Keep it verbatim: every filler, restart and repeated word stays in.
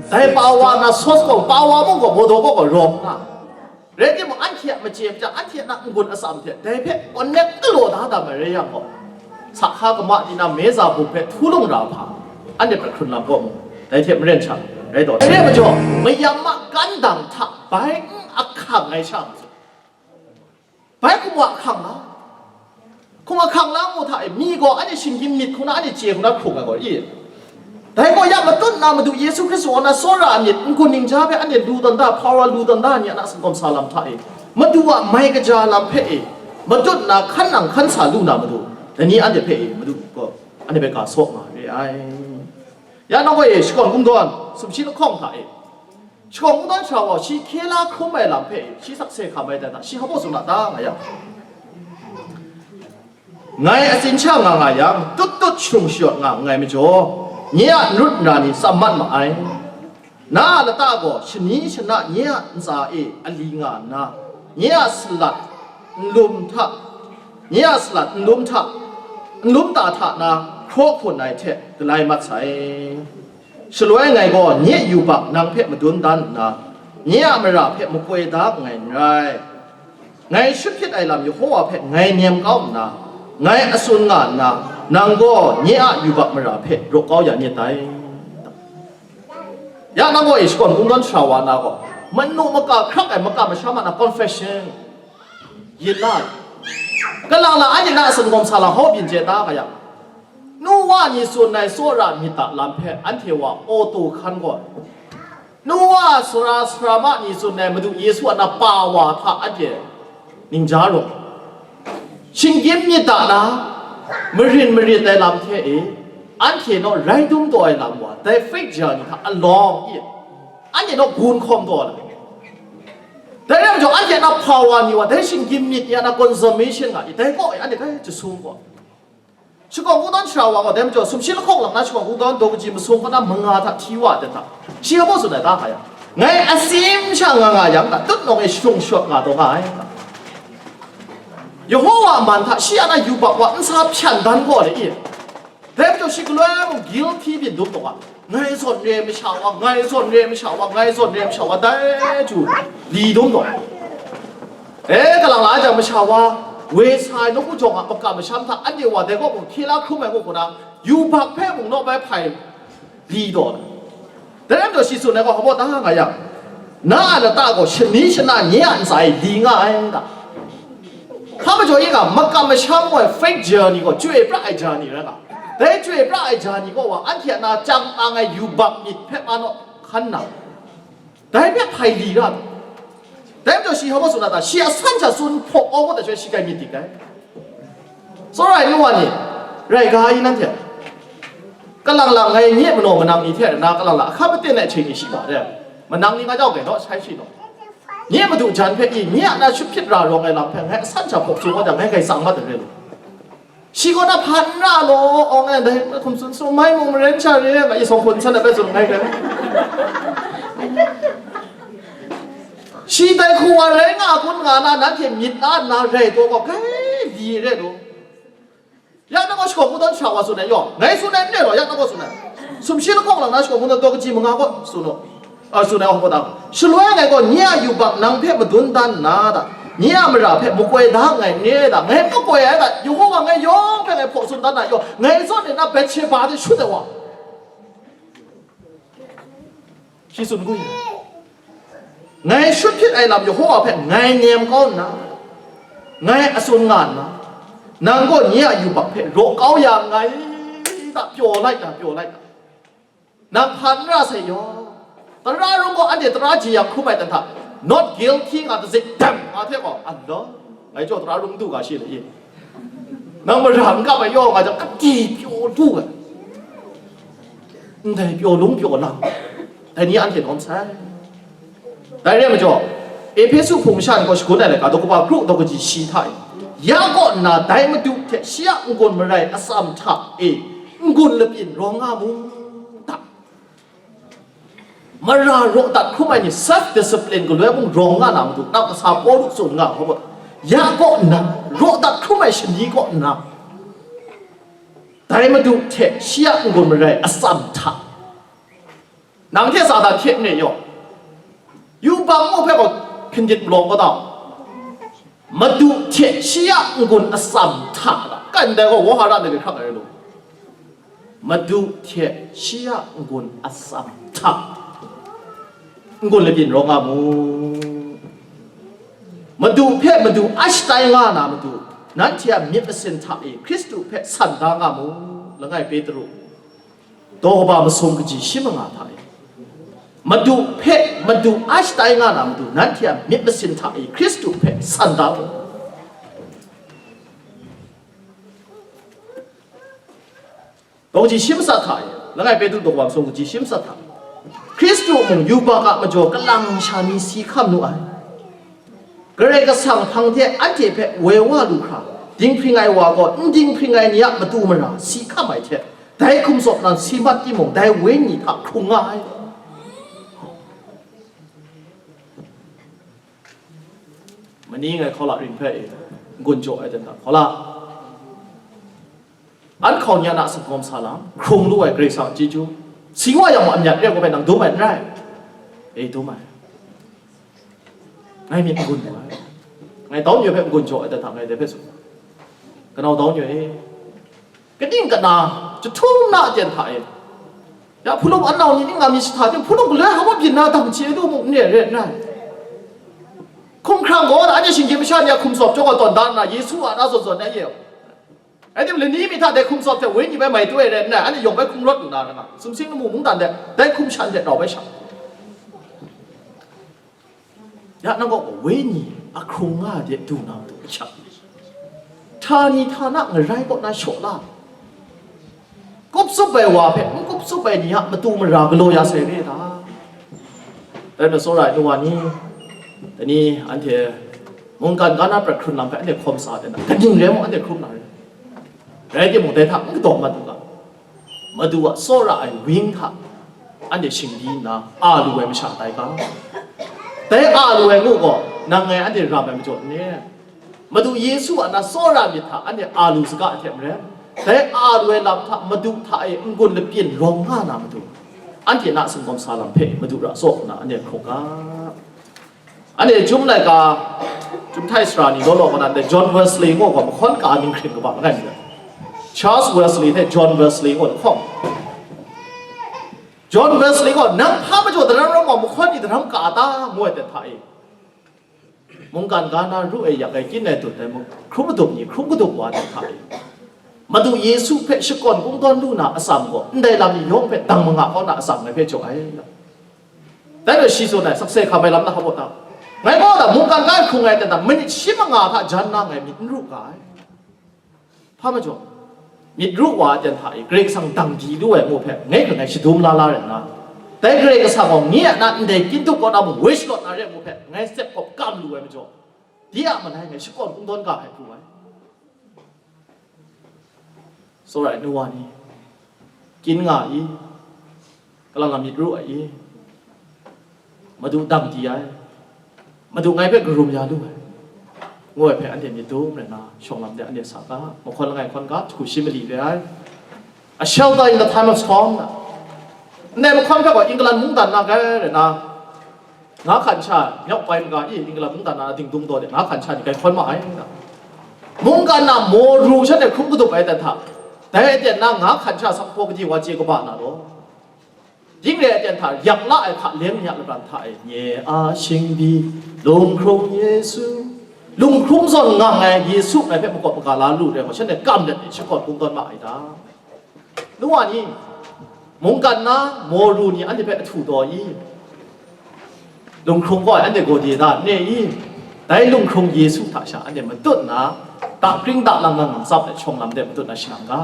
Dai pawa na sauce gaw, pawa mung gaw, mawdaw gaw gaw rawng nga. Rai timung, anhte a machye maja, anhte a na n-gun atsam hte dai hpe connect galaw da da mai rai yang gaw, sa hka kama di na meza bum hpe htu lung ra hpa, anhte hpe hkrun lam gaw mu, dai hte maren sha rai taw. Dai re majaw, mayam a kan dang hta bai n ahkang ai sha majaw, bai hkum wa hkang la, hkum ahkang la mu hta e, mi gaw anhte shinggyim myit hku na, anhte chye hku na hkrung ai gaw i. Dai gaw ya matut na Madu Yesu Hkristu a na tsawra a myit n-gun ningja hpe anhte lu tawn da, hpawa lu tawn da ni a na singkawm sa lam hta e, Madu a mai kaja lam hpe e, matut na hkan nang hkan sa lu na Madu, dai ni anhte hpe e, Madu gaw anhte hpe ga saw nga re ai. Ya nang gaw e, shakawn kungdawn, sumshi lahkawng hta e, shakawn kungdawn sha gaw, shi hkye la hkrum ai lam hpe shi sakse hkam ai dai hta, shi hpa baw tsun a ta nga yang, ngai atsin sha nga nga yang, tut tut sharung shayawt nga nngai majaw, nye a n rawt n ra ni tsam mat ma ai. Na a lata gaw shani shana nye a ntsa e ali nga nna, nye a salat nlum hta, nye a salat nlum hta, nlum ta hta na hkraw hkun ai hte galai mat sai. Shaloi ngai gaw nye yubak nang hpe madun dan nna, nye a mara hpe makoi da nngai n rai. Ngai shut hpyit ai lam Yehova hpe ngai nem kau nna, ngai a tsun nga nna, nang gaw nye a yubak mara hpe raw kau ya myit dai. Ya nang gaw e shakawn kungdawn sara wa na gaw, manu maka hkrak ai maka masham a na confession, yin la ai. Kalang lang anhte na a singkawm sa lam hkaw byin chye ta ga yang, nu wa ni tsun ai tsawra myit a lam hpe anhte wa auto hkan gaw, nu wa sara sara ma ni tsun ai Madu Yesu a na pa wa hta anhte ningja rawng, shinggyim myit a na marin marit ai lam hte e, anhte naw rai dum taw ai lam wa, dai fake journey hta alawng i, anhte naw gun hkawm taw ai lam. Dai rai majaw, anhte a na hpawa ni wa, dai shinggyim myit ni a na consummation nga i, dai kaw e anhte gai jasum gaw, shakawn kungdawn sara wa gaw, dai majaw, sumshi lahkawng lang na shakawn kungdawn daw kaji masum kaw na manga hta hti wa ai hta, shi hpa baw tsun ai ta hka yang, ngai asim sha nga nga yang, ta tut nawng e sharung shawt nga taw nga ai. Yehova a man hta shi a na yubak wa n sa hpyan dan gaw le i, dai majaw shi galoi mung guilty byin dum taw nga, ngai zawn re masha wa, ngai zawn re masha wa, ngai zawn re masha wa, dai hku li dum taw. E, kalang la ai jang masha wa, woi sa ai nawku jawng a makam masham hta anhte wa dai kaw mung hkye la hkrum ai ngu hku na, yubak hpe mung naw bai hpai li taw. Dai rai majaw shi tsun ai gaw hpa baw ta nga yang, na a lata gaw shani shana nye a ntsa e li nga ai ta. Hpa majaw i ga, makam masham gaw fake journey gaw, chye pra ai journey rai nga. Dai chye pra ai journey gaw wa, anhte a na chyang ang ai yubak myit hpe ma naw hkan nang, dai hpe hpai li ra ai. Dai majaw shi hpa baw tsun na ta, shi a san sha tsun hpaw kau kau hta sha shi grai myit dik ai. Tsawra ai nu wa ni, rai ga i nanhte? Kalang lang ngai nye manaw manang ni hte rana kalang lang ahkap aten ai hte ni shi ma re. Manang ni nga jau gai naw, sai shi naw. Nye madu jan hpe i, nye a na shut hpyit ra rawng ai lam hpe ngai asan sha hpaw tsun kau jang, ngai grai tsang mat ai re lu. Shi gaw na hpan ra law, awng e, dai hkum tsun sum mai mung maren sha re, nga i sawng hpun san ai bai tsun ngai hpe. Shi dai hku wa rai nga kun nga na, nanhte myit na nna rai taw gaw, kai di re law. Ya nang gaw shakawn kungdawn sara wa tsun ai yaw, ngai tsun ai n re law, ya nang gaw tsun ai. Sumshi lahkawng lang na shakawn kungdawn daw kaji manga gaw tsun law. A, tsun ai wa hpa ta, shaloi ngai gaw nye a yubak nang hpe madun dan nna ta, nye a mara hpe makoi da nngai n re ta, ngai makoi ai ta, Yehova ngai yawng hpe ngai hpaw tsun dan na yaw, ngai zawn e na Betsheba hte shut ai wa, shi tsun gu i, ngai shut hpyit ai lam Yehova hpe ngai nem kau nna, ngai a tsun nga nna, nang gaw nye a yubak hpe raw kau ya nngai ta, pyaw lai ta, pyaw lai ta. Nang hpa n ra sai yaw. Tara rung gaw anhte tara jeyang hkrum ai dan hta, not guilty nga dazik dang nga hte gaw, anlaw, ngai jaw tara rung du ga shi le i. Nang mara n kap ai yaw nga jang, kati pyaw lu ai. Ndai pyaw lung pyaw lang, dai ni anhte lawm sai. Dai re ai majaw, Ehpesu hpung masha ni gaw shagun ai laika daw kaba kru daw kaji shi hta e, ya kaw nna dai Madu hte shi a n-gun marai atsam hta e n-gun labyin rawng nga mu ta. Mara raw dat hkrum ai ni, self discipline galoi mung rawng nga na matu, nau kasa Pawlu tsun nga hkawm, ya kaw nna, raw dat hkrum ai shani kaw nna, dai Madu hte shi a n-gun marai atsam hta Nang hte Satan hte n re yaw. Yubak ngu hpe gaw hpindit malawng kau ta u. Madu hte shi a n-gun atsam hta, kan dai gaw, Wawhara de hkrak ai lu. Madu hte shi a n-gun atsam hta, n-gun labyin rawng nga mu. Madu hpe madu a shatai nga na matu, nanhte a myit masin hta e Hkristu hpe san da nga mu. Langai Petru daw kaba masum kaji shi manga hta e, madu hpe madu a shatai nga na matu, nanhte a myit masin hta e Hkristu hpe san da mu. Daw kaji shi matsat hta e, langai Petru daw kaba masum kaji shi matsat hta, Hkristu mung yubak a majaw kalang sha mi si hkam nu ai. Karai Kasang hpang hte anhte hpe woi wa lu hkra, dinghpring ai wa gaw n dinghpring ai ni a matu mara si hkam ai hte, dai hkum tsawp na si mat timung, dai Wenyi hta hkrung nga ai. Mani ngai hkaula ring hpe e, n-gun jaw ai ten hta, hkaula, an hkau ni a na singkawm sa lam, hkrung lu ai Karai Kasang a chyeju, si wa yang mung a myat re ai hpe nang dum ai n rai? E, dum ai. Ngai myit n-gun lu ai. Ngai dau nyoi hpe n-gun jaw ai ten hta, ngai dai hpe tsun. Kanau dau nyoi e, kaning kana, jahtum na aten hta e, ya hpunung an nau ni ning nga mi shahta hte, hpunung galoi hkawm byin na dang chye ai du mung n re ai rai n rai. Hkumhkrang gaw, anhte shinggyim masha ni a hkum tsawp chyawm gaw tawn da nna, Yesu a na zawn zawn ai ye. Rai timung, lani mi hta dai hkum tsawp hte Wenyi bai mai taw ai rai nna, anhte yawng bai hkung rawt lu na ra nga, sumsing lamu mungdan de dai hkum shan hte rau bai sha. Ya nang kaw gaw Wenyi a hkrung nga ai de du na matu hkyak, htani htana ngarai kaw na shaw la, kup tsup ai wa hpe n kup tsup ai ni a matu mara galaw ya sai re ta? Dai majaw, tsawra ai nu wa ni, dai ni anhte mungkan ga na prat hkrun lam hpe anhte hkawm sa ai ten hta, kaning rai mung anhte hkrum na re. Rai timung, dai hta n kadaw mat u ga. Madu a tsawra ai wang hta anhte shingdi nna, a lu ai masha tai ga. Dai a lu ai ngu gaw, nang ngai anhte ram ai majaw n ni? Madu Yesu a na tsawra myit hta anhte a lu saga ai hte maren, dai a lu ai lam hta, Madu hta e n-gun lapyin rawng nga na matu, anhte na singkawm sa lam hpe Madu ra tsaw nna anhte hkrum ga. Anhte Chyum laika, Chyum htai sara ni law law kaw na ndai John Wesley ngu gaw mahkawn ka a ning hkring kaba langai mi ai. Charles Wesley hte John Wesley ngu lahkawng, John Wesley gaw, "Nang hpa majaw daram rawng gaw, mahkawn ni daram ka a ta?" ngu ai ten hta e, mungkan ga na ru e yak ai kyin ai dut ai mung, hkrum madup ni hkrum kadup wa ai ten hta e, Madu Yesu hpe shakawn kungdawn lu na atsam gaw, ndai lam ni yawng hpe dang manga kau na atsam ngai hpe jaw ai. Dai hpe shi tsun ai, sakse hkam ai lam na hkap ta. Ngai gaw da mungkan ga hkrung ai ten hta, manit shi manga hta jan na ngai myit n ru ga ai. Hpa majaw, myit ru wa ai ten hta e, Karai Kasang dang di lu ai ngu hpe, ngai hkra ngai shadum la la rai nna, dai Karai Kasang gaw nye a na ndai kyin dup kaw na mung woi shalawt na re ai ngu hpe, ngai tsep kawp kam lu ai majaw, de a malai ngai shakawn kungdawn ga ai hku ai. Tsawra ai nu wa ni, kyin nga i, kalang lam myit ru ai i, Madu dang di ai, Madu ngai hpe karum ya lu ai, ngu ai hpe anhte myit dum rai nna, shawng lam de anhte sa ga, mahkawn langai hkawn ga, hku shi mali re ai. A shelter in the time of storm. Ndai mahkawn hpe gaw England mungdan na grai rai nna, nga hkan sha, nyawk bai maga i, England mungdan na dingdung daw de, nga hkan sha ni grai hkawn ma ai. Mungkan na maw ru sha de hkrum kadup ai dan hta, dai aten na nga hkan sha sanghpaw kaji wa chye kaba na law. Ding re ai ten hta, yak la ai hka leng ni a labran hta e, nye a shingdi, lunghkrung Yesu, lunghkrung zawn ngang ai Yesu ngai hpe makawp maga la lu re ai gaw, shanhte kam let e, shakawn kungdawn ma ai ta? Nu wa ni, mungkan na maw ru ni anhte hpe ahtu taw i? Lunghkrung gaw anhte gawde da n re i? Dai lunghkrung Yesu hta sha anhte matut nna, takring taklang ngang ngang tsap ai shawng lam de matut na shangang ga.